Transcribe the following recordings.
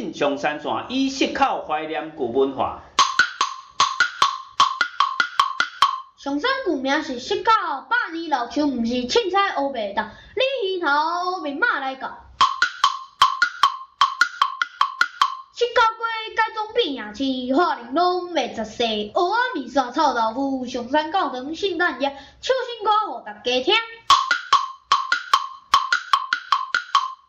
进松山線，以爍口懷念舊文化。松山舊名是爍口，百年老樹，毋是凊彩烏白搭。李魚頭面馬來到，爍口街改裝變夜市，華人攏袂雜世。蚵仔麵線臭豆腐，松山教堂聖誕夜，唱新歌予大家聽。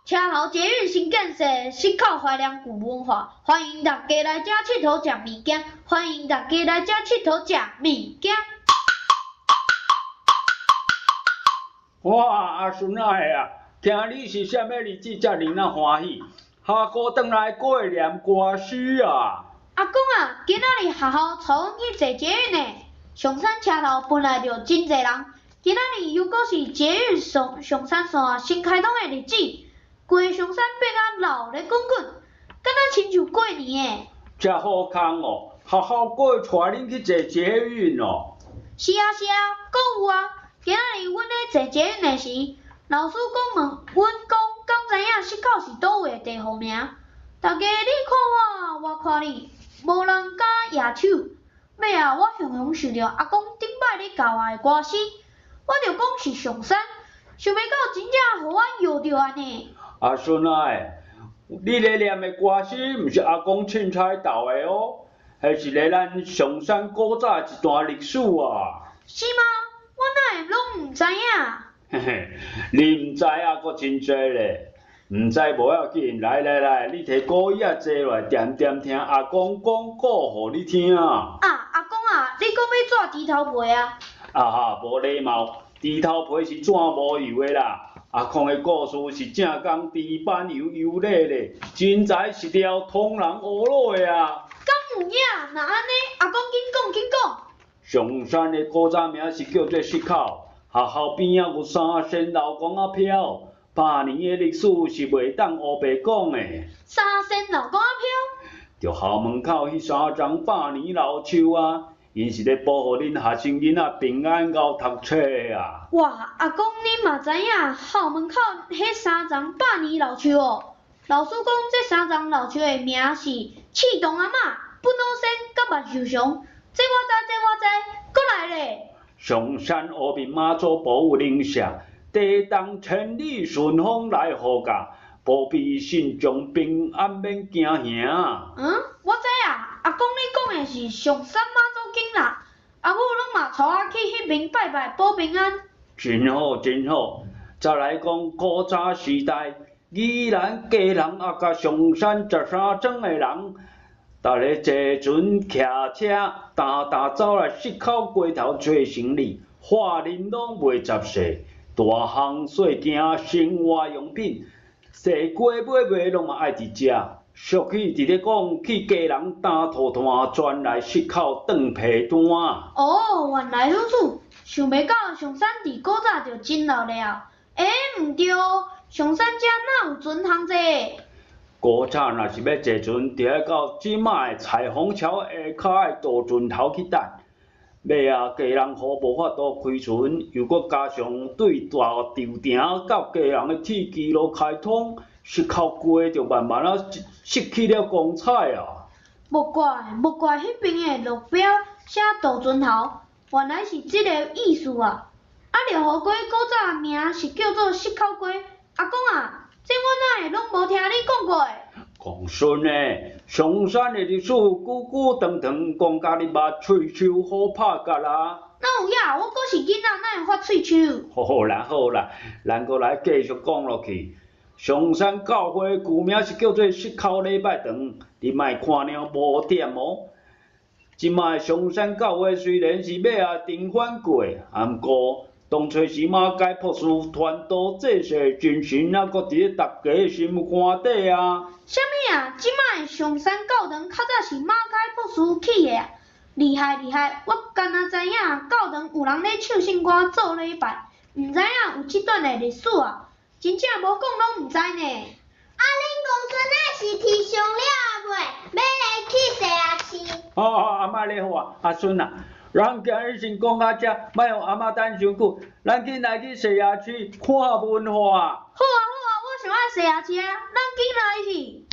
車頭捷運新建設，爍口懷念舊文化，歡迎大家來遮𨑨迌食物件，歡迎大家來遮𨑨迌食物件。哇，阿孫仔啊，聽你是啥物日子遮爾仔歡喜，哈閣轉來過念歌詩啊？阿公啊，今仔日學校帶阮去坐捷運呢，松山車頭本來就真濟人，今仔日又閣是捷運松松山線新開通的日子，規松山變甲鬧熱滾滾，敢若親像過年的。遮好康哦，學校閣會帶恁去坐捷運哦？是啊是啊，閣有啊！今仔日阮咧坐捷運的時，老師講問阮講，敢知影爍口是佗位的地號名？大家你看我，我看你，無人敢舉手。尾仔我雄雄想著阿公頂擺咧教我的歌詩，我就講是松山，想袂到真正予阮搖著按呢。阿孫仔，你咧念的歌詩毋是阿公凊彩鬥的哦，彼是咧咱松山古早一段歷史啊。是嗎？我哪會攏毋知影？嘿嘿，你毋知影閣真濟咧，毋知無要緊，來來來，你提鼓椅仔坐落來，恬恬聽阿公講故予你聽。啊，阿公啊，你講欲紙豬頭皮啊？啊哈，無禮貌，豬頭皮是紙無油的啦。阿公的故事是正港豬板油油咧咧，真材實料，通人學落的啊。敢有影？若按呢，阿公緊講緊講。松山的古早名是叫做爍口，學校邊仔有三仙老公仔飄，百年的歷史是袂當烏白講的。三仙老公仔飄？就校門口彼三叢百年老樹啊，𪜶是咧保護恁學生囡仔平安𠢕讀冊的啊。哇，阿公你嘛知影校門口彼三叢百年老樹哦？老師講這三叢老樹的名是刺桐阿嬤、本老仙佮萬壽祥。這我知，這我知，閣來咧。松山烏面媽祖保佑靈社，地動千里順風來護駕，保庇信眾平安免驚嚇。嗯，我知啊，阿公你講的是松山媽祖宮啦，阿母攏嘛帶我去彼邊拜拜保平安。真好真好，再來講古早時代，宜蘭基隆啊，佮松山13莊的人，逐个坐船、騎車，沓沓走來爍口街頭做生理，華人攏袂雜世，大項細件生活用品，踅街買賣攏嘛愛佇遮。俗語佇咧講，去基隆擔塗炭，轉來爍口當皮單。哦，原來如此，想袂到松山佇古早就真鬧熱啊！欸，毋對，松山遮哪有船通坐？古早若是欲坐船，就愛到這馬的彩虹橋下跤的渡船頭去等。尾仔基隆河無法度開船，又閣加上對大稻埕到基隆的鐵支路開通，爍口街就慢慢仔失去了光彩啊。莫怪莫怪，彼邊的路標寫渡船頭，原來是這个意思啊！啊，六合街古早名是叫做爍口街，阿公啊，這我哪會攏無聽你講過的？講孫的，松山的歷史久久長長，講甲你目喙鬚好拍結啊！哪有影？我閣是囡仔，哪會發喙鬚？好啦好啦，咱閣來繼續講落去。松山教會舊名是叫做爍口禮拜堂，你莫看了無點哦。這馬松山教會雖然是尾仔平反過，啊毋過當初時馬偕博士傳道濟世精神，猶閣佇咧大家的心肝底啊！啥物啊？這馬的松山教堂較早是馬偕博士起的啊！厲害厲害！我敢若知影教堂有人咧唱聖歌做禮拜，毋知影有這段的歷史啊！真正無講攏毋知呢。啊，恁公孫仔是天上了未？欲來去洗牙齒。哦哦，阿嬤你好啊，阿孫啊，咱今日先講到這，莫予阿嬤等傷久，咱緊來去洗牙齒看文化。好啊好啊，我想愛洗牙齒啊，咱緊來去。